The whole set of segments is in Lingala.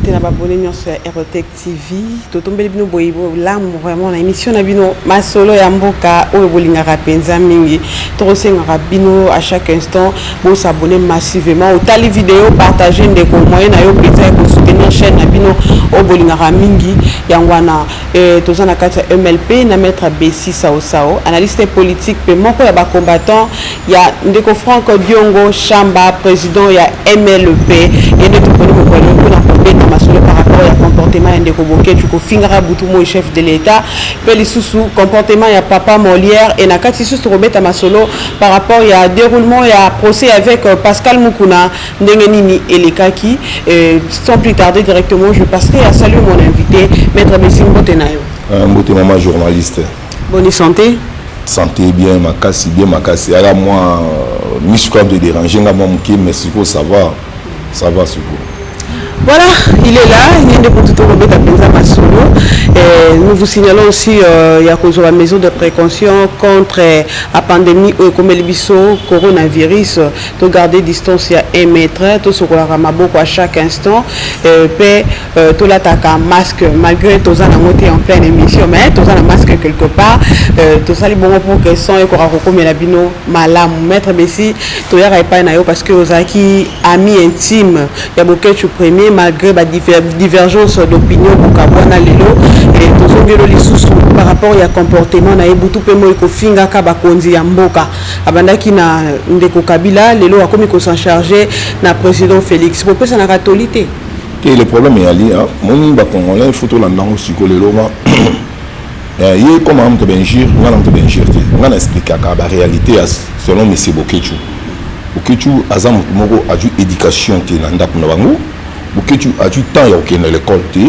Te na babone nyonso ya Erotec TV, totombeli bino boye bolamu vraiment na émission na bino Masolo ya Mboka oyo bolingaka mpenza mingi. Tokosengaka bino à chaque instant bosabone massivement, otali video, partage ndeko, moyen na yo mpenza ya kosoutenir chaîne na bino oyo bolingaka mingi. Yango wana toza na kati ya MLP na maître Bessi Saosao, analyste politique mpe moko ya bacombattant ya ndeko Frank Diongo Chamba, président ya MLP. Ye nde toponi mokolo mpona kobeta masolo par rapport ya comportement ya ndeko Boketshu, kofingaka butu moi chef de l'État, mpe lisusu comportement ya papa Molière. E na kati lisusu tokobeta masolo par rapport ya déroulement ya procès avec Pascal Mukuna, ndenge nini elekaki. Sans plus tarder, directement je passerai à saluer mon invité, maître Bessi. Mbote na yo. Mbote, mama journaliste. Bonne santé? Santé bien makasi, bien makasi. Yaka mwa misu de déranger nga mwa moke, mais sikoyo ça va, ça va sikoyo. Voilà, il est là, il est de tokobeta mpenza masolo. Nous vous signalons aussi ya kozwa mesure de précaution contre la pandémie oyo ekomeli biso, coronavirus. Togarder distance ya 1 mètre, tosokolaka maboko à chaque instant, mpe tolataka masque, malgré toza nango te en pleine émission, mais toza na masque quelque part. Tosali bongo pour que son ekoka kokomela bino malamu. Maître Bessi, toyaka epai na yo parce que ozalaki ami intime ya Boketshu Premier. Malgré badivergence d'opinion, bokabwana, lelo tozongelo lisusu par rapport ya comportement na ye, butu mpe moi kofingaka bakonzi ya mboka. Abandaki na ndeko Kabila, lelo akomi kos'en charger na président Félix. Bopesanaka toli te? Te, le problème eyali moni bacongolais, il faut tolanda yango sikoyo. Lelo ma ye comme moto bainjure, nga na moto bainjure te. Nga na expliquaka baréalité ya selon monsieur Boketshu. Boketshu aza moto moko azwi éducation te na ndako na bango. Boketshu azwi temps ya kokende l'école te.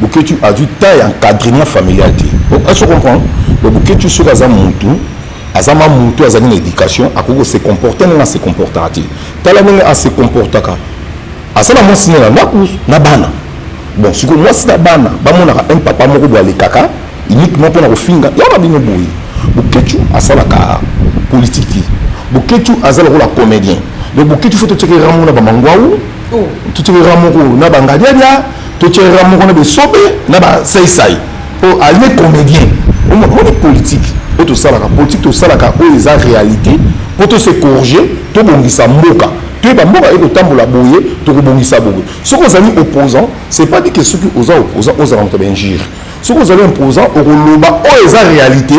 Boketshu azwi temps ya encadrement familial te. Est-ce comprendre? Donc Boketshu, soki aza motu, aza ma motu azali na éducation, akoki kose comporter ndenge ase comportaka te. Tala ndenge ase comportaka. Aza na mwasi ne na ndako na bana. Bon, sikoyo mwasi na bana bamonaka un papa moko boye alekaka uniquement mpona kofinga yango na bino boye. Boketshu asalaka politique te. Boketshu aza lokola comédien. Donc Boketshu, faut totieke rang moko na bamangwau, totieke rang moko na bangadiadia, totieke rang moko na besobe na basaisai, po aye comédien. Omoni, politique oyo tosalaka, politique tosalaka oyo eza réalité mpo tose corriger, tobongisa mboka, toyeba mboka ekotambola boye, tokobongisa boye. Soki ozali opposant, c'est pas dit que soki oza opposant ozala moto bainjure. Soki ozali opposant, okoloba oyo eza réalité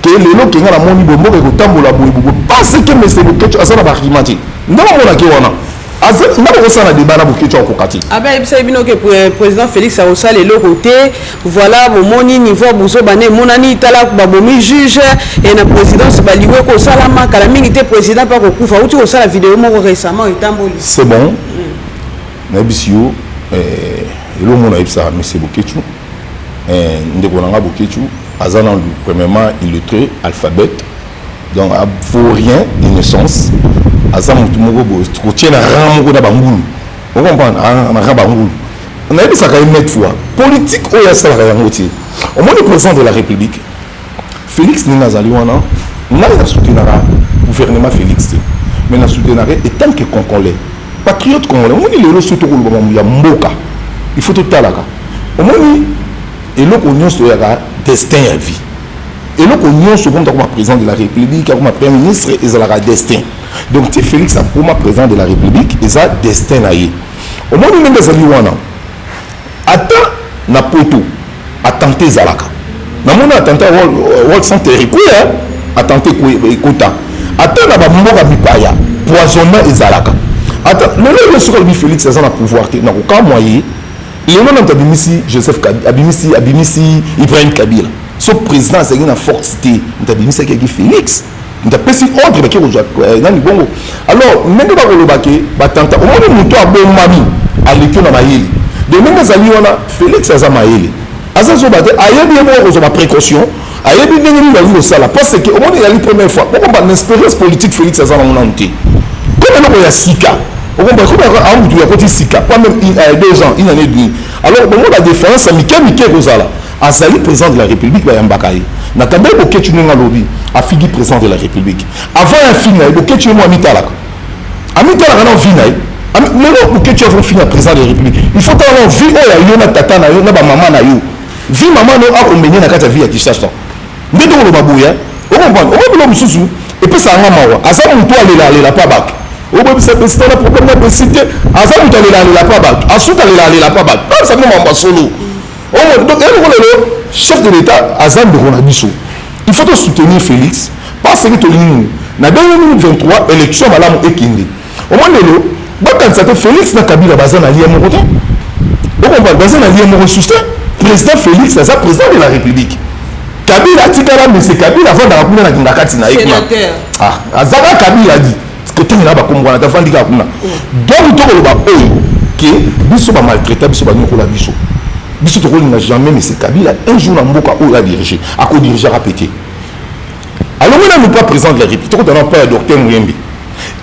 ke lelo kenga namoni boye, mboka ekotambola boye boye, parce que monsieur Boketshu aza na baargument te. Ndenge omonaki wana, nga bakosala débat na Boketshu, akoka te. Abe ayebisaki bino ke président Félix akosala eloko te. Voilà, bomoni niveau bozobana, emonani. Tala, babomi juge e na présidence, baliwe kosalama kala mingi te, président mpe akokufa. Auti kosala video moko récemment, etamboli. C'est bon, nayebisi yo eloko moko nayebisaka monsieur Boketshu, ndeko na nga Boketshu aza na premièrement illettré, alphabet, donc vaut rien de naissance. Aza motu moko boye kotie na rang moko na bangulu, ocomprendre, na rang bangulu. Nayebisaka ye maintes fois, politique oyo asalaka yango te. Omoni, président de la République Félix, ndenge azali wana, ngai nasoutenaka gouvernement Félix te, mais nasoutenaka en tant que Congolais, patriote congolais. Omoni, lelo soki tokoloba mambo ya mboka, il faut totalaka. Omoni, eloko nyonso oyaka destin ya vie, eloko nyonso komta akoma président de la République, akoma premier ministre, ezalaka destin. Donc ti Félix akoma président de la République, eza destin na ye. Omoni ndenge ezali wana, ata na poto attentat ezalaka. Namoni attentat World Center ekweya, attentat ekota. Ata na bamboka mipaya, poisonnement ezalaka. Ata lelo oyo, soki alobi Félix aza na pouvoir te, nakokamwa ye. Lelo na moto abimisi Joseph, abimisi Ibrahim Kabila. So président azalaki na force te, moto abimisaki yaki Félix, moto apesi ordre bake kozwa nani bongo. Alors ndenge bakoloba ke batanta, omoni, moto abombami aleki na mayele. Donc ndenge ezali wana, Félix aza mayele, aza zoba te. Ayebi ye moko kozwa baprécaution, ayebi ndenge nini balingi kosala, parce que omoni, ezali première fois bokomba na expérience politique. Félix aza nango nanu te, comme eloko ya sika, okomba comme amutu yakoti sika, pas même 2 ans, une année et demie. Alors bongo badéfense ya mike mike ekozala. Azali président de la République, bayambaka ye. Natambeli Boketshu ndenge alobi, afigi président de la République. Avant ya finga ye, Boketshu ye mo amitalaka, amitalaka na vie na ye. Lelo Boketshu, avant finga président de la République, il faut tala na vie oyo ya yo na tata na yo na bamama na yo. Vie mama na yo akomenye na kati ya vie ya Kinshasa nde tokoloba boye. Ocomprendre? Okoyebela mosusu epesaka nga mawa. Aza motu alela, alela mpa bato. Okoyebisa président na problème na besi te. Aza moto alela, alela mpa bato, asuka alela, alela mpa bato. Bayebisa bino makambo ya solo. Donc eloko lelo, chef de l'État aza ndeko na biso, il faut tosoutenir Félix parce que tolingi nini? Na 2023, élection malamu ekende. Omoi lelo bakanisa te, Félix na Kabila baza na lien moko te. Okomprendre? Baza na lien moko susu te. Président Félix aza président de la République. Kabila atikala mese Kabila, avandaka kuna na kinga kati na ye kuna. Azaka Kabila di kotangela bakombo wana, tavandi kaka kuna. Donc tokoloba oyo ke biso bamaltraita biso, banyokola biso, biso tokolinga jamais mese Kabila un jour na mboka oyo adirige. Akodirigeaka pe te. Alongwe nanu pa président de la République. Tokotana pa ya docteur Muyembe.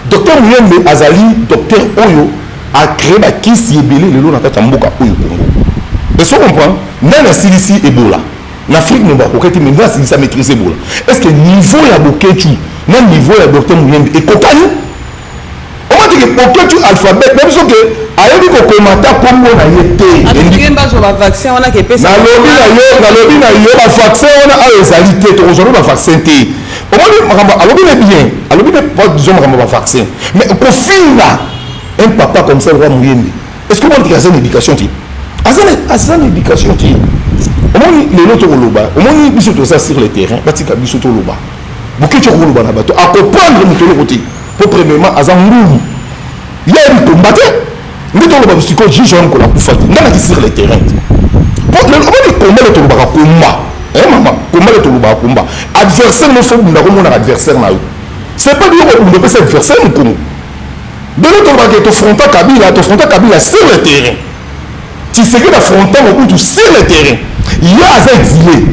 Docteur Muyembe azali docteur oyo acréé bakisi ebele lelo na kati ya mboka oyo Congo. Est-ce comprendre? Nani asilisi Ebola na Afrique? Mo bakoki te, mais nde asilisi, amaîtrise Ebola. Est ce que niveau ya Boketshu na niveau ya docteur Muyembe ekokani? Omatike Boketshu alphabet na biso ke ayebi kokoma ta kombo na ye te. Nalobi na yo, nalobi na yo, bavaccin wana ayo ezali te, tokozwa mpe bavaccin te. Omoni makambo alobi ne bien, alobi ne pas, disons makambo bavaccin, mais kofinga un papa comme ça, le roi Muyembe, est ce que omoni aza na éducation te? Aza na éducation te. Omoni lelo tokoloba, omoni biso toza sur le terrain, batika biso toloba. Boketshu akoloba na bato, akoprendre moto eloko te, po premièrement aza ngulu, ye ayebi komba te. Nde toloba sikoyo, juge wana mokolo akufa te, nga naki sur le terrain te. Po omoni komba le tolobaka komba, mama, komba le tolobaka komba, adversaire no fo bunda, komonaka adversaire na yo. C'est pas dire kobunda opesa adversaire mokongo. Ndenge tolobaka, tofronta Kabila, tofronta Kabila sur le terrain. Tshisekedi afronta Mobutu sur le terrain. Ye aza exilé,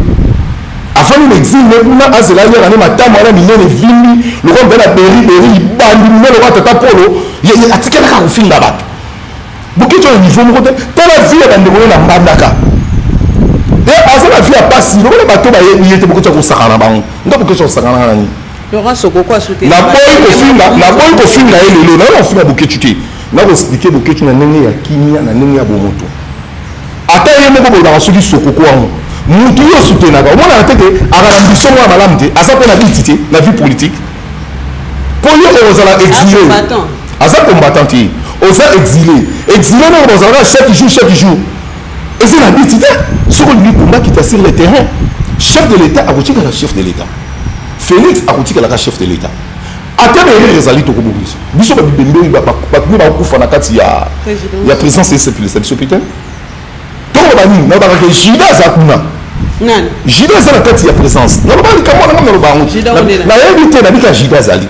afandi na exil ne kuna, azela yaka nde matama wana minene evimbi lokola mpe na beri beri, libandi minene lokola tata Polo. Atikelaka kofinga bato. Boketshu na niveau moko te. Tala vie ya bandeko na Mbandaka, aza na vie ya pasi lokola bato bayebi ye te. Boketshu akosaka na bango nga, Boketshu akosaka na nani? Naboyi kofinga, naboyi kofinga ye lelo. Nayo kofinga Boketshu te, nakoexpliquer Boketshu na ndenge ya kimia, na ndenge ya bomoto. Ata ye moko bolobaka soki sokoko wango mutu oyo osutenaka, omonaka te ke aka na ambition moko ya malamu te, aza mpe na biti te na vie politique. Mpo yo okozala exilé, aza combattant te, oza exilé. Exilé noko bazalaka chaque jour, chaque jour eza na biti te. Soki olingi komba, kita sur le terrain. Chef de l'État akotikala chef de l'État, Félix akotikalaka chef de l'État. Ata baerreur ezali, tokobongisa biso. Babibembe oyo bato nde bakokufa na kati ya présidence, esepelisa biso pe te. Tokoloba nini? Nalobaka ke Juda aza kuna. Juda aza na kati ya présence. Naloba likambo wana, ngam naloba yango, nayebi te. Nabika Juda azali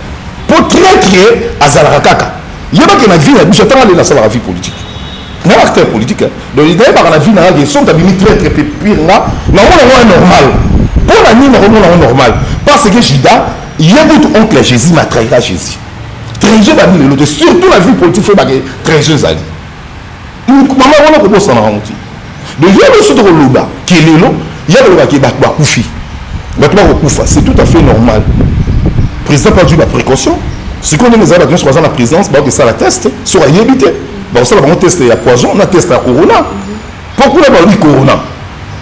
po traître azalaka kaka. Yebake na vie na biso, atanga lelo nasalaka vie politique na acteur politique, donc nayebaka na vie na nga ke soki tabimi traître pe pire, nga namona yango normal. Mpo na nini nakomona yango normal? Parce que Juda ye kutu oncle ya Jésus matrahira Jésus. Trahison babi lelo te, surtout la vie politique, fo bake trahison ezali mama wana kobosana yango te. Donc yo biso tokoloba ke lelo ya kolobaki bato bakufi, bato bakokufa, c'est tout à fait normal. Président mpe azwi baprécaution. Sikoyo ndenge ezali, bato nyonso baza na présidence bakosala test. Soki ayebi te, bakosala bango test ya poison na test ya corona, mpo kuna balobi corona,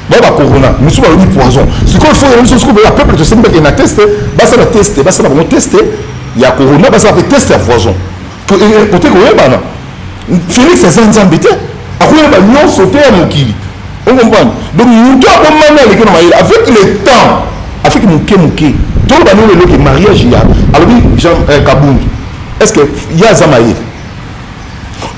bao bacorona, misu balobi poison. Sikoyo fo yango biso sikoyo ya peuple tosengi bakende na test, basala test, basala bango test ya corona, basala mpe test ya poison, kote koyebana. Félix aza Nzambe te, akoyeba nyonso te ya mokili. Ocomprendre? Donc moto abomani aleki na mayele avec le temps, avec moke moke. Toloba nini lelo ke mariage ya alobi Jean Kabundu, est ce que ye aza mayele?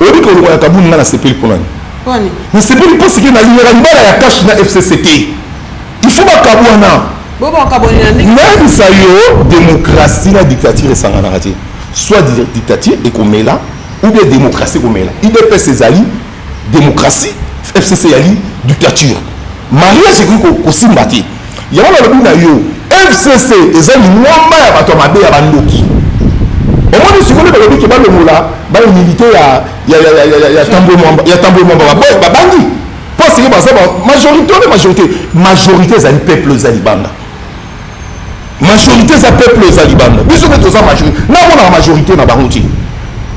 Oyebi kolongwa ya Kabundu, nga nasepeli. Mpo nani nasepeli? Mpo sike nalingaka libala ya CACH na FCC te. Il faut bakabwana. Nayebisa yo, démocratie na dictature esanganaka te. Soit dictature ekomela ou bien démocratie ekomela. UDPS ezali démocratie, FCC ezali dictature. Mariage ekoki kosimba te. Yango nalobi na yo, FCC eza lingomba ya bato ya mabe, ya bandoki. Omoni sikoyo nde balobi ke balongola baimmunité ya Tambwe Mwamba, babangi. Parce que baza majorité wana, majorité, majorité ezali peuple, eza libanda. Majorité eza peuple, eza libanda. Biso mpe toza majorité. Namonaka majorité na bango te,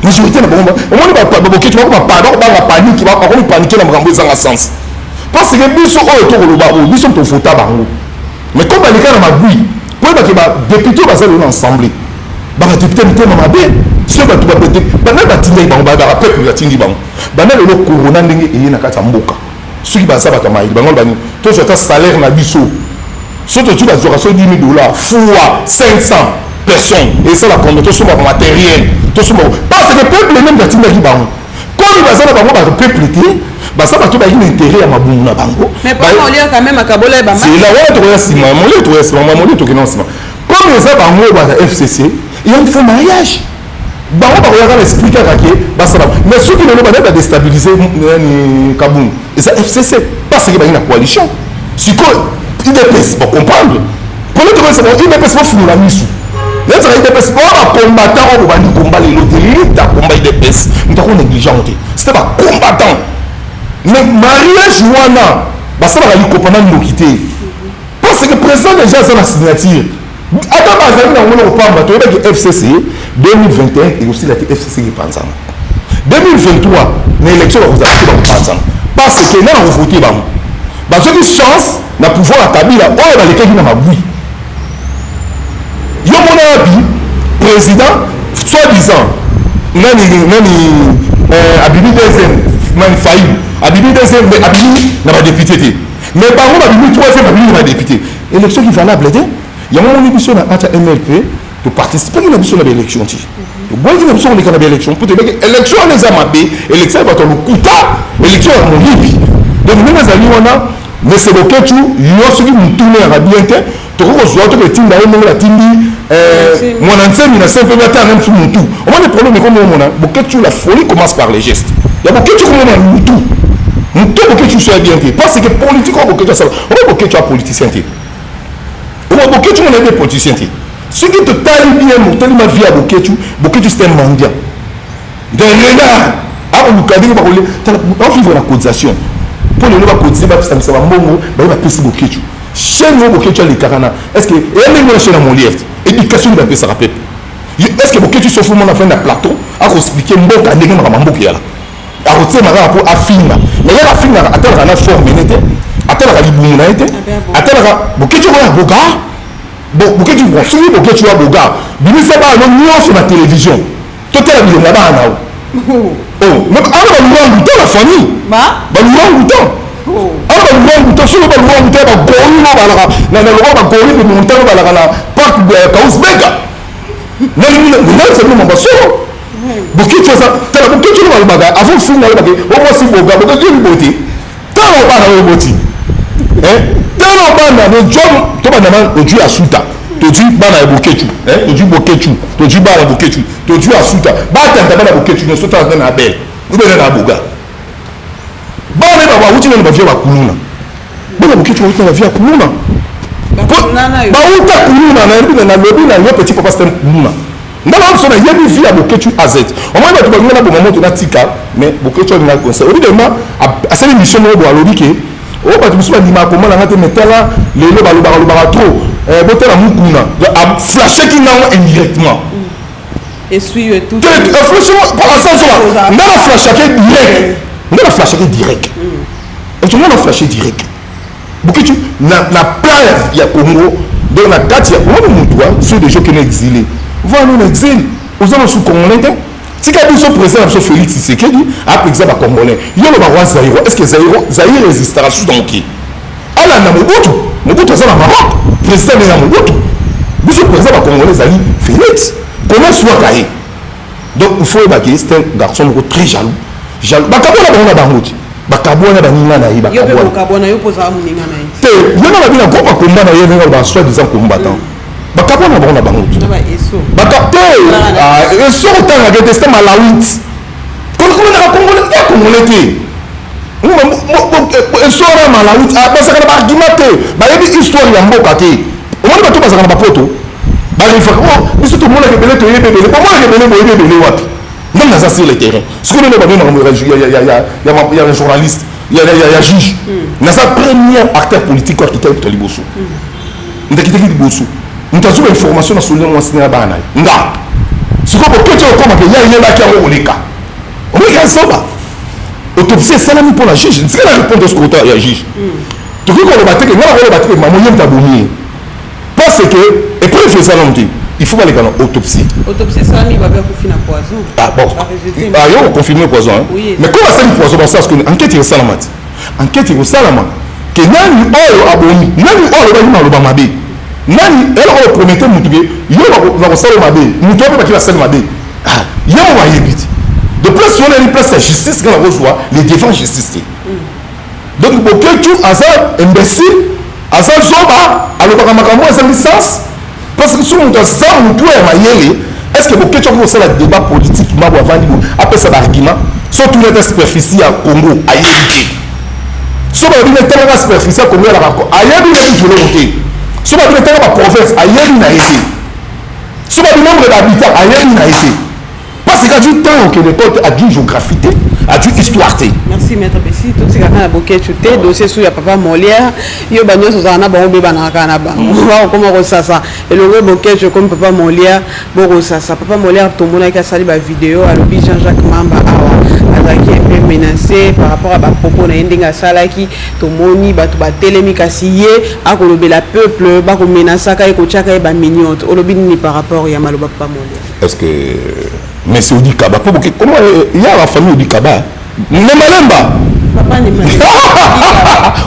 majorité na bango. Omoni baboketi bakobanga panique, bakomi paniquer na makambo ezanga sens, parce que biso oyo tokoloba oyo, biso tovota bango. Mais comme baleka na mabwi, po oyebake badéputé oyo baza lelo na assemblée, bakadéputé mitema mabe. Soki bato banda batindaki bango, baka peuple batindi bango banda lelo. Corona ndenge eye na kati ya mboka, soki baza bato ya mayele, bango bani tozwa ata salaire na biso. So tozwi, bazwaka so 10 000 $ fois 500 personnes, esala combien? Tosomba matériel, tosomba, parce que peuple même batindaki bango. Komi baza na bango bato peuple te, baza bato bayaki na intérêt ya mabungu na bango. Zela wana, tokoya nsima molie, tokoya nsima molie, tokenda nsima. Comme eza bango baza FCC, ya il faut mariage, bango bakoyaka na esprit kaka ke basala. Mais soki lelo bana badéstabiliser nani, Kabungu, eza FCC, parce que bangi na coalition. Sikoyo UDPS bacomprendre polo, tokoyesa bango UDPS bafungola misu. Nezaka UDPS oyo bacombattant oyo bobandi komba lelo te. Lita komba UDPS, moto ako négligent te, c'était bacombattant. Mais mariage wana basalaka likopa na ndoki te, parce que président déjà aza na signature. Ata bazali nango na kopamba, toyebaki FCC 2021 ekosila te. FCC epanzana 2023 na élection, bakozala te, bakopanzana, parce que nana kovote bango bazwaki chance na pouvoir ya Kabila oyo balekaki na mabwi. Yo mona wapi président soi-disant nani nani abimi deuxième, nani, Fayulu abimi deuxième, mais abimi na badéputé te, mais bango babimi troisième, babimi na badéputé. Élection ki valable te. Yango moni biso na ata MLP toparticipaki na biso na baélection ti toboyaki na biso koleka na baélection, mpo toyebaki élection wana eza mabe, élection ya bato ya lokuta, élection ya moyibi. Donc ndenge ezali wana, monsieur Boketshu, yo soki motuna yaka bien te, tokoki kozwa, tokoetinda ye ndenge batindi mwana nzembi na sempe atanga mosu mutu. Omoni problème ekomi, omona Boketshu, la folie commence par les gestes ya Boketshu. Komona mutu mutu Boketshu so ya bien te, parce que politique oyo Boketshu asala, omo Boketshu ya politicien te, omo Boketshu mona yebi politicien te. Soki totali bien, totali ma vie ya Boketshu, Boketshu c'est un mendiant de renard. Akoluka ndenge bakole bavivre na cotisation, mpo lelo bacotiser, basangisa bambongo, baye bapesi Boketshu chaîne oyo. Boketshu alekaka na, est ce que eya ndenge wana chaîne ya Molière, éducation nde bapesaka peuple? Est ce que Boketshu sofi mona fin na plateau akoexpliquer mboka ndenge makambo mboka eyala? Akotiema kaka mpo afinga. Mais yaka afingaka, atalaka na forme ne te, atalaka libumu na ye te, atalaka Boketshu oyo aboga. Boketshu, bon, soki Boketshu aboga, bimisa bana nyonso na télévision, totala bilongo ya bana nao. Oh, ana balurangu te na famille, balurangu te, ana balurangu te. Soki balurangu te, bagori no balaka na lokola bagori de montagne, balaka na parc Kausbeka. Nalingi mambo solo. Boketshu aza, tala Boketshu no balobaka avant finga, alobake omwasi boga. Boketshu yebi te, tala bana oyo boti, tala bana tobanda ojui asuta, tozwi bana ya Boketshu, tozwi Boketshu, tozwi bana ya Boketshu, tozwi asuta, batanta bana Boketshu nyonso. Tala na abel ubene na boga, bana ye bawuti nano bavie bakuluna. Bana Boketshu bawuti na bavie ya kuluna, bawuta kuluna. Nayebi, nalobi na yo, petit papa, c'est kuluna. Nga na biso nayebi vie ya Boketshu az. Omoni bato balinga na boma moto natika, mais Boketshu alingaka conseil. Obi dema asali mission moko boye, alobi ke oyo bato mosusu bandimaka komona te, mais tala lelo balobaka lobaka trop, botala Mukuna aflashaki nango indirectement. Nga na flashaki direct, nga na flashaki direct, nga na flashe direct Boketshu na plan ya Congo. Donc na kati ya omoni mutu so déjà okende exilé, voilà, na exil oza na su congolais te. Tika biso président na biso Félix Tshisekedi apekisa bacongolais. Yo loba roi Zaïre, est ce que Zaïre existera susu na mokili? Alanda Mobutu, Mobutu aza na Maroc, président ndenge ya Mobutu. Biso président bacongolais ezali Félix. Comment swaka ye? Donc il faut oyebaki c'est un garçon moko très jaloux, jaloux. Bakabwana bango na bango ti bakabwana, baninga na ye bakabwana te. Ye na babina groupe akomba na ye ndenge aloba soi disant combattant, bakabwana bango na bango te. Eso otangaka te, c'est malawit kolonaka congolais ya congolais te. Eso wana malawit, bazalaka na baargument te, bayebi histoire ya mboka te. Omoni bato bazalaka na bapoto, barifaka biso tomonaka ebele, toyebi ebele, bomonaka ebele, boyebi ebele wapi? Ndenge naza sur le terrain, sikoyo nde babe makambo ya journaliste. Ya juge, naza premier acteur politique oyo akitaki moto ya liboso. Ndakitaki liboso, moto azwa information na soli mwasi na bana na ye. Nga sikoyo boketi oyo okomake ya yebaki yango koleka omoki azoba. Autopsie esalami mpo na juge. Ntika na répondre sikoyo ya juge. Tokoki koloba te ke, nga nakoloba te ke mamo ye moto abomi ye, parce que épreuve eza nanu te. Il faut baleka na autopsie. Autopsie esalami, babe akufi na poison. Ah bon? Ah, yo confirmer poison, hein? Oui. Mais comme basali poison, basala sikoyo enquête ekosalama te. Enquête ekosalama ke nani oyo abomi, nani oyo alobaki maloba mabe, nani eloko oyo promettre mutu ke yo nakosala mabe, mutu oyo mpe baki basali mabe. Ah, ye moko ayebi te. De place wana eli place ya justice, nga nakozwa le devant justice te. Donc Boketu aza imbécile, aza zoba, alobaka makambo ezangi sens, parce que soki moto aza motu ya mayele, est ce que Boketu akoki kosala débat politique mabo avandi boye, apesa baargument? So tuna ata superficie ya Congo, ayebi te. So balobi na etangaka superficie ya Congo, yalaka ayebi na bitu eloko te. So balobi na etanga baprovince, ayebi na ye te. So babi nombre d'habitants, ayebi na ye te, parce que azwi temps okende école te, azwi géographie te, azwi histoire te. Merci, maître Bessi. Totikaka na Boketu te. Dossier su ya papa Molière, yo banyonso ozala na bango, obebanaka kaka na bango, bakokoma kosasa elongo. Boketu ekomi papa Molière, bokosasa papa Molière. Tomonaki asali bavideo, alobi Jean-Jacques Mamba awa azalaki un peu menacé par rapport à bapropos na ye ndenge asalaki. Tomoni bato batelemi, kasi ye akolobela peuple, bakomenasaka ye, kotiaka ye bamignote. Olobi nini par rapport ya maloba papa Molière? Est ce que monsieur Odi Kaba, po boke, comment il y a la famille Odi Kaba, Nembalemba? Papa.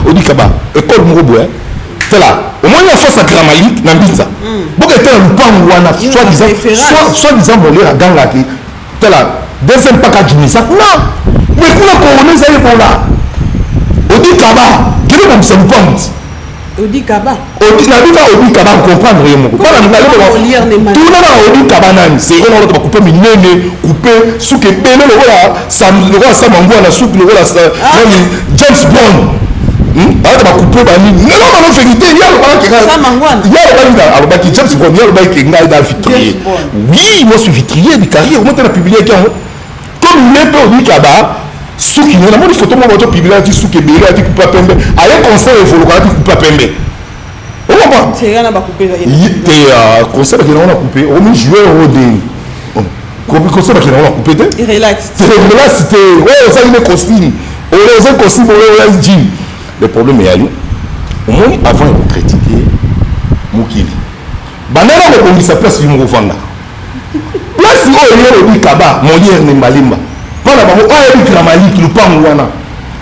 Odi Kaba, école moko boye, tala omoni na face ya Gramalik na Mbinza, boke tala lupangu wana, soi-disant Molière agangaki, tala deuxième paka jimisa kuna, mais kuna corona eza ebola. Odi Kaba, kende bomisa lupangu ti. Odi Kaba. Nabika Odi Kaba, comprendre ye moko. Tuna na Odi Kaba nani sero na olota bakupe minene, coupe suki ebele lokola Samangwa na suki lokola nani, James Bond. Alata bakupe banini lelo bano vérité. Ye alobaki, ye alobaki, alobaki James Bond. Ye alobaki ke ngai na vitrier. Oui, moi suis vitrier de carrière. Omotala publiaki yango comme ye mpe Odi Kaba suki ne. Namoni photo moko bato publie, ati suki ebele, ati kupa pembe, aye concert evoluka, ati kupa pembe. Ocomprendre te? Concert bakende ngo na coupe, okomi joueur oyo ndeni concert bakende ngo na coupe te. Relax. Te, oyo ozali ne costume, oyo ozali costume, oyo oyali jean. Le problème eyali, omoni, avant ya kocritiquer mokili, bandana kobongisa place yo moko ovandaka, place oyo ye Odi Kaba Molière Nembalemba mpo na bango oyo ayebi Gramalike. Lupango wana,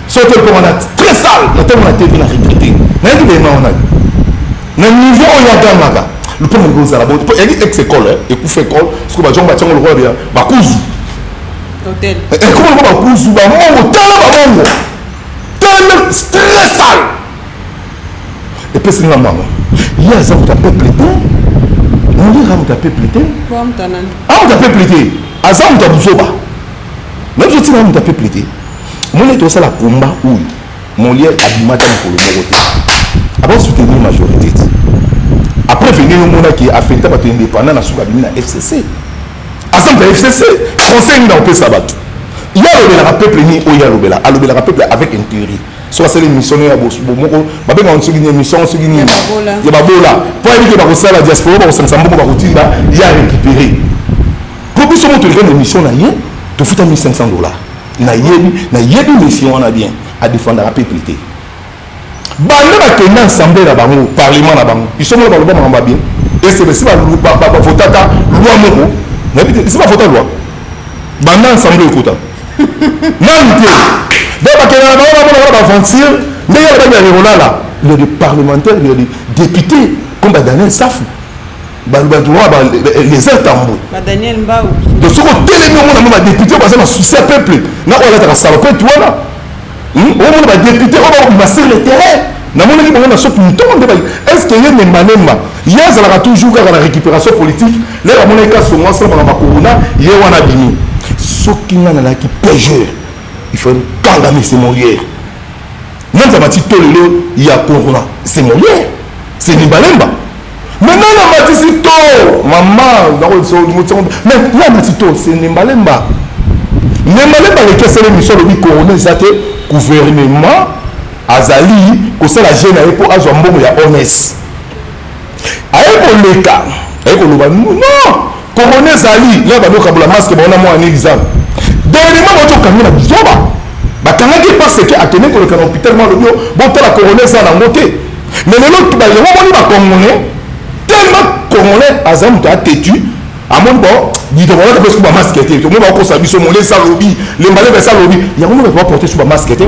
so te lupango wana très sale. Na ntango na TV na regretté, nayebi bema wana na niveau oyo agangaka, lupango ekozala bo po eyaki ex école, ekufa école. Soki bajongo batiango lokola bia bakuzu, ekoma lokola bakuzu, bamongo. Tala bamongo, tala, très sale. Epesi nga mama, ye aza moto ya peuple te. Molière moto ya peuple te, a moto ya peuple te, aza moto ya buzoba. Na biso ntina moto ya peuple te. Omoni ete osala combat oyo, Molière abimata mokolo moko te aba soutenir majorité te. Après venge omonaki afekta bato indépendant, na suka abimi na FCC, aza moto ya FCC. Conseil nini na kopesa bato? Ye alobelaka peuple nini? Oyo alobela, alobelaka peuple avec intérêt. Soki asali émission ya moko, babengaka soki nini, émission soki nini ya babola, mpo ayebi ke bakosala diaspora, bakosangisa mbongo, bakotinda, ye arécupéré. Mpo biso mo toleka na émission na ye, tofuta 1500 $. Nayebi mission wana bien, adefendaka peuple te. Banda bakende assemblée na bango, parlement na bango, biso mona baloba makambo ya bien. Ese si bavotaka loi moko, nayebi te esi bavota loi banda assemblée ekota nani te. Donc bakende na bango, bamona wana baaventure ndenge alobaki ya kolala. Il y a des parlementaires, il y a des députés comme Daniel Safu, bato wana les Tambwe. Daniel Mbau. Donc soki otelemi, omona mo badéputé oyo baza na souci ya peuple, na oyo alataka salopete wana, omona badéputé oyo bakobima sur le terrain. Namonaki bango na soki ntongo nde. Est ce que ye Nembalemba, ye azalaka toujours kaka na récupération politique? Lelo amonaki Kasongo asalamaka bakorona, ye wana abimi. Soki nga nazalaki pêcheur, il faut kangami. C'est Molière nani amati to lelo ya corona? C'est Molière, c'est Nembalemba. Maintenant na matisi to mama, mais nga mati to, c'est Nembalemba. Nembalemba aleki, asala émission, alobi corona eza te. Gouvernement azali kosala jeu na ye mpo azwa mbongo ya OMS. Aye koleka, aye koloba non, corona ezali la bando kabola masque baona mwana nini zana. Dernièrement bato kangi na bizoba. Bakangaki parce que akende koleka na hôpital mwa lobi botala corona eza nango te. Mais lelo yango moni ba congolais tellement congolais aza moto atetu amoni bon dito balata mpe soki bamasque te, tomoni bakokosa biso mole esa lobi lembalemba esa lobi yango moni bato baporte so bamasque te.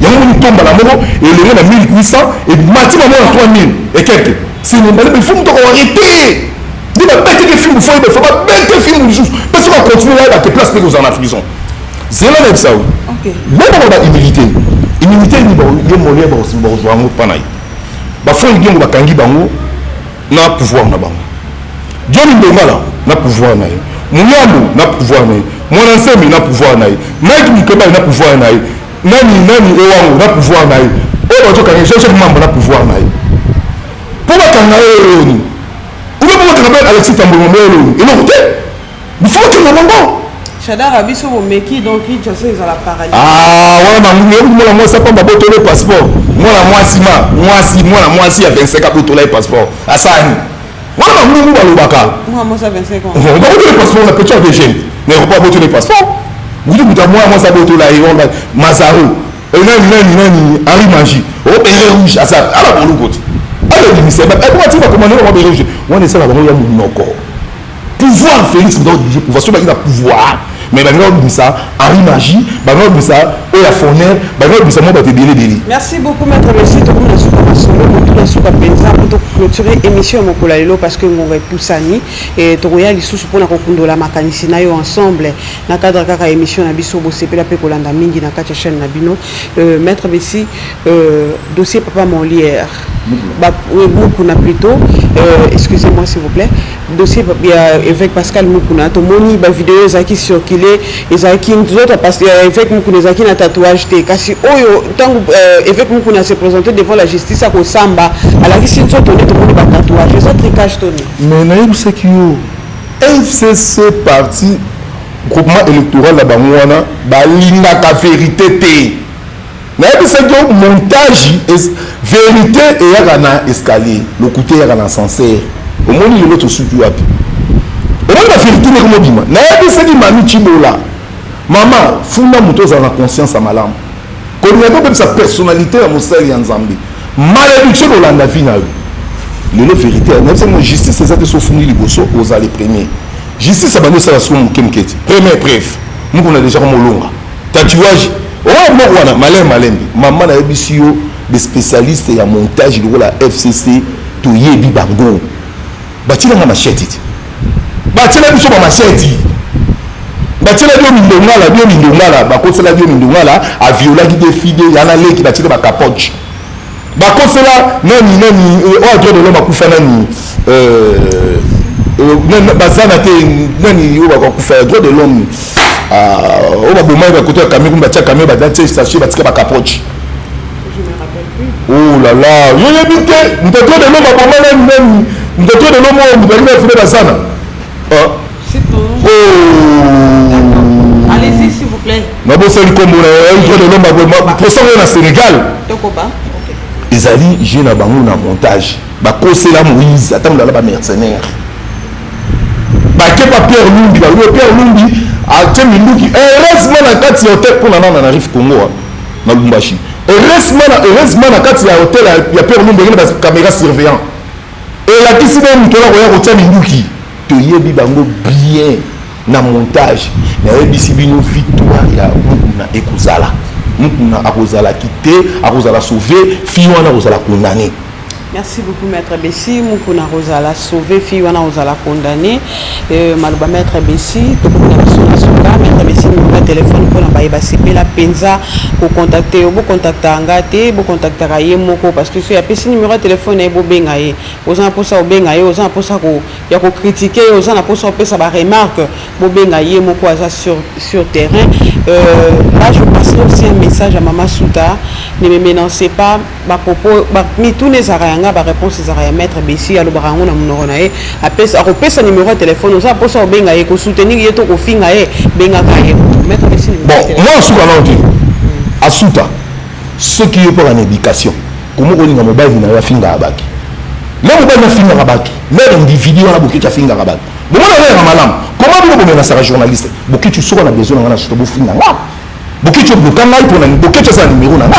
Yango moni tombala moko elongo na 1800 emati bango na 3000 et quelque. C'est lembalemba, il faut moto akoarrêter nde babeteke fimbu, fo yeba fo babete fimbu lisusu mpe soki acontinue yayeba te place mpe kozala na prison. Zela na yebisa yo me bango ba humilité, humilité nini ye molie bakozwa yango mpa na ye. Bafoi diongo bakangi bango na pouvoir na bango, John Ndongala na pouvoir na ye, Muyambo na pouvoir na ye, Mwana Nsemi na pouvoir na ye, Mike Mukebayi na pouvoir na ye, nani nani Ewango na pouvoir na ye, oyo bazokanga Jean-Jacques Mamba na pouvoir na ye. Mpo bakanga ye oyo nini ube, mpo bakanga mpe Alexis Thambwe Mwamba oyo nini, eloko te, bifo bakanga bango. Shadara biso bomeki, donc Kinshasa ezala paralyse. Ah, wana bangungi oyebi mwana mwasi apamba botolo passeport, mwana mwasi ma mwasi, mwana mwasi ya 25 abotola ye passeport asani wana bangungu balobaka. Mwana mwasi ya 25 ans babotoli passeport na petit de jeune na aéroport, abotoli passeport mutu mutu mwana mwasi abotola ye Mazaro nani nani nani Henri Magie o béret rouge asa ala boloko ti ala ebimisa eboma ti bakomande bango béret rouge wana esala bango ya monoko. Pouvoir Félix moto akodirige pouvoir soki baki na pouvoir, mais balinga kobimisa Henri Magie, balinga kobimisa oyo ya Foner, balinga kobimisa mwa bato ebele ebele. Merci beaucoup, maître Messi. Tokomi na suka masolo, motu na suka mpenza po toclôturer émission ya mokolo ya lelo parce que ngonga epusani. Tokoya lisusu mpona kokundola makanisi na yo ensemble na cadre kaka émission na biso bosepela mpe kolanda mingi na kati ya chaîne na bino. Maître Messi, dossier papa Molière, Mukuna plutôt, excusez-moi s'il vous plaît, dossier ya évêque Pascal Mukuna, tomoni bavideo ezalaki circulé, ezalaki nzoto ya évêque Mukuna ezalaki na tatouage te, kasi oyo ntango évêque Mukuna se présenté devant la justice akosamba, alakisi nzoto nde tomoni batatouage. Eza tricage toni? Mais nayebisaki yo, FCC parti groupement électoral na bango wana balingaka vérité te. Nayebisaki yo montage, vérité eyaka na escalier, lokuta eyaka na ascenseur. Omoni lelo tosuki wapi? Omoni bavérité ndenge mobima. Nayebisaki mami Cibola, mama funda moto ozala na conscience ya malamu, kolinga te obebisa personnalité ya mosali ya Nzambe, malédiction kolanda vie na yo. Lelo vérité nayebisaki mo justice eza te. So ofundi liboso, ozala le premier. Justice abandi osala siko moke moke ti première preuve mokona déjà komolonga tatouage owana biloko wana malembe malembe. Mama, nayebisi yo, baspécialiste ya montage lokola FCC toyebi bango. Batielanga machette ti batiela biso bamachette, batiela bio mindongala, bio mindongala bakosela, bio mindongala aviolaki de fide yana leki, batiela bacapoche, bakosela nani nani oyo droit de l'homme akufa nani, bazana te nani oyo bakufa droit de l'homme oyo babomaki bakoto ya camion, batia camion, batie sachet, batika bacapoche. Oh là là, yo yebi te moto droit de l'homme aboma nani nani, moto droit de l'homme oyo moto alingi afile bazana. Oh. Allez-y, s'il vous plaît. Nabosali nkombo na droit de l'homme, procès oyo na Sénégal ezali jeu na bango na montage. Bakosela Moïse ata molala bamercenaire bakepa Pierre Lumbi, balobi Pierre Lumbi atie minduki. Heureusement na kati ya hotel mpona nana na Rive Congo na Lubumbashi, heureusement na kati ya hotel ya Pierre Lumbi engene bacaméra surveillant elakisi be moto wana koya kotia minduki. Toyebi bango bien na montage. Nayebisi bino, victoire ya Mukuna ekozala, Mukuna akozalaki te, akozala sauvé, fille wana akozala condamné. Merci beaucoup, maître Bessi. Mukuna kozala sauvé, fille wana kozala condamné. Maloba maître Bessi, tokomi na biso na suka. Maître Bessi, numéro ya téléphone mpona bayeba sepela mpenza kocontacte yo, bocontacta nga te, bocontactaka ye moko parce que soki apesi numéro ya téléphone na ye, bobenga ye. Oza na mposa obenga ye, oza na mposa ya kocritiquer ye, oza na mposa opesa baremarque, bobenga ye moko, aza sur terrain. Là, je passerai aussi un message à Mama Souta: ne me menacez pas. Bapropos, mituna ezalaka yanga, baréponse ezalaka ya maître Besi. Alobaka yango na monoko na ye, akopesa numéro ya téléphone. Oza mposa obenga ye kosoutenir ye to kofinga ye, bengaka ye, maître Besi. Bon, moi suka nao te. Asuta soki yo mpaka na éducation, komo kolinga mobali na yo afingaka bato? Le mobali afingaka bato, lere individu wana Bokeci afingaka bato, bomona oyaka malamu. Koma bino bomenasaka journaliste Bokeci? Soki na besoin na nga na suta, bofinga nga. Bokeci obloka ngai mpona Bokeci asala numéro na nga.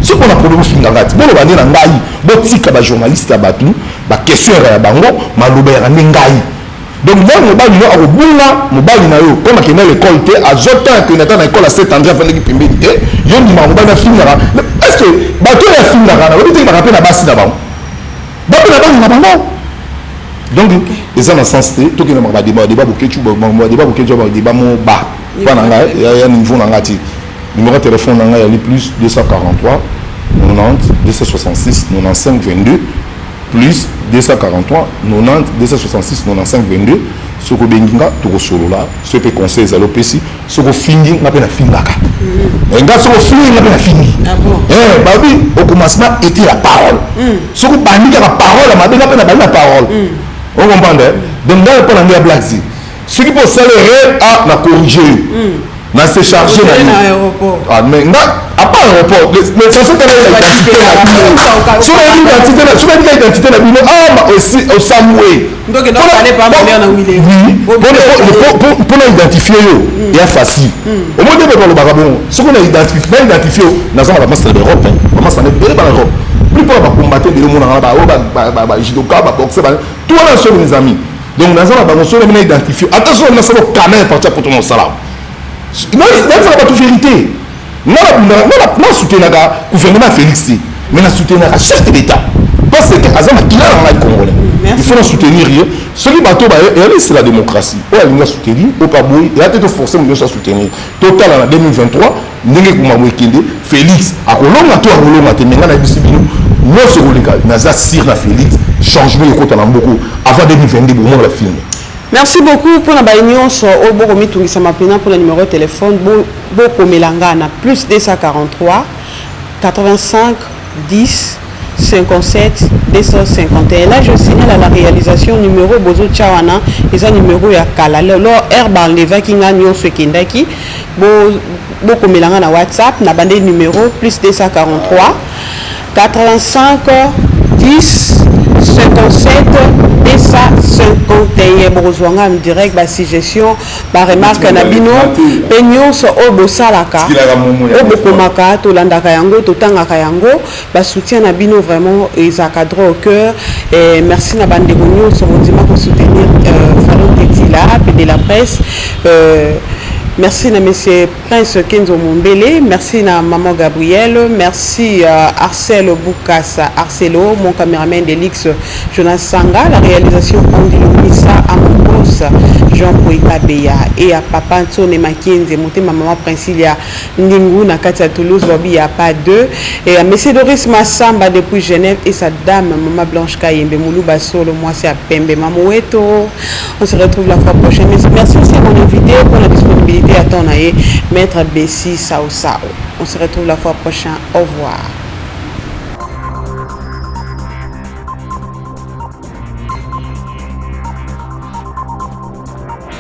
Soki mpona problème, ofinga nga ti boloba nde na ngai. Botika bajournaliste ya bato, baquestion yaka ya bango, maloba yaka nde ngai. Donc mwana mobali no akobunga mobali na yo comme akende na l'école te, azwa temps akende ata na école ya Saint André, afandaki pembeni te. Yo ndimaka mobali afingaka? Est ce que bato oyo afingaka na babi tekaka mpe na basi na bango, bape na bana na bango? Donc eza na sens te. Tokende maka badébat, débat Bokecu, badébat Bokecu, badébat mo ba mpa na ngai ya niveau na ngai ti. Numéro ya téléphone na ngai yali plus 243 90 266 95 22, plus 243 90 266 95 22. Soki obengi nga, tokosolola. Soki mpe conseil ezali, opesi. Soki ofingi nga mpe, nafingaka nga. Soki ofingi nga mpe, nafingi. Babi au commencement était la parole. Soki obandi kaka parole ya mabe, nga mpe nabandi na parole. Ocomprendre? Donc ngai, mpo na ngai ya blague, soki mpo osala erreur, a na corrige yo, na se charge na yo. Ah, mais nga à part aéroport, mais ça c'est identité na bino. Soki oyebi identité na, soki oyebi identité na bino, ah, osamwe mpona identifier yo eya facile. Omoni nde bato balobaka bongo. Soki na identifie yo, naza na bamasa na baEurope, bamasa na ebele bana Europe, plus mpona bacombattants ebele omonaka baoyo, bajudoka, baboxe, tout wana so mes amis. Donc naza na bango. Soki na identifie, ata soki nasala canin parti ya poto na osala, nayebisaka bato vérité. Nga na soutenaka gouvernement ya Félix te, mais na soutenaka chef de l'État parce que aza makila na ngai congolais. Il faut na soutenir ye. Soki bato eyali, c'est la démocratie. Oyo alingi asoutenir, oyo pa boyi, eya te toforce moto nyonso asoutenir. Totala na 2023 ndenge ekomamo ekende. Félix akolonga to akolonga te, mais ngai nayebisi bino, nyonso ekoleka, naza sûr na Félix, changement ekota na mboko avant 2022. Bomona bafilme. Merci beaucoup mpona baye nyonso oyo bokomitungisama mpena mpona numéro ya téléphone. Bokomela nga na plus 243 85 10 57 251. Là, je signale à la réalisation, numéro bozotia wana eza numéro ya kala. Lelo aire baenlevaki nga nyonso ekendaki. Bokomela nga na WhatsApp na bande numéro plus 243 85 10 57 251. Bokozwa nga direct. Basuggestion, baremarque na bino mpe nyonso oyo bosalaka, oyo bokomaka, tolandaka yango, totangaka yango. Basoutien na bino vraiment ezalaka droit au cœur. Et merci na bandeko nyonso bondima kosoutenir Falon Tetila mpe de la presse. Merci na monsieur Prince Kenzo Mombele, merci na maman Gabrielle, merci Arcel Boukassa Arcelo, mon caméraman Delix Jonas Sanga, la réalisation Andilo Missa à mon boss Jean Poika Beya et à papa Ntone Makienze, monté ma maman Princilia Ndingu na kati Toulouse, Bobby y a pas deux, et à monsieur Doris Massamba depuis Genève et sa dame maman Blanche Kayembe Moulouba Solo, moi c'est à Pembe Mamoueto. On se retrouve la fois prochaine. Merci aussi à mon invité pour la disponibilité à ton aïe, Maître Bessie Sao Sao. On se retrouve la fois prochaine. Au revoir.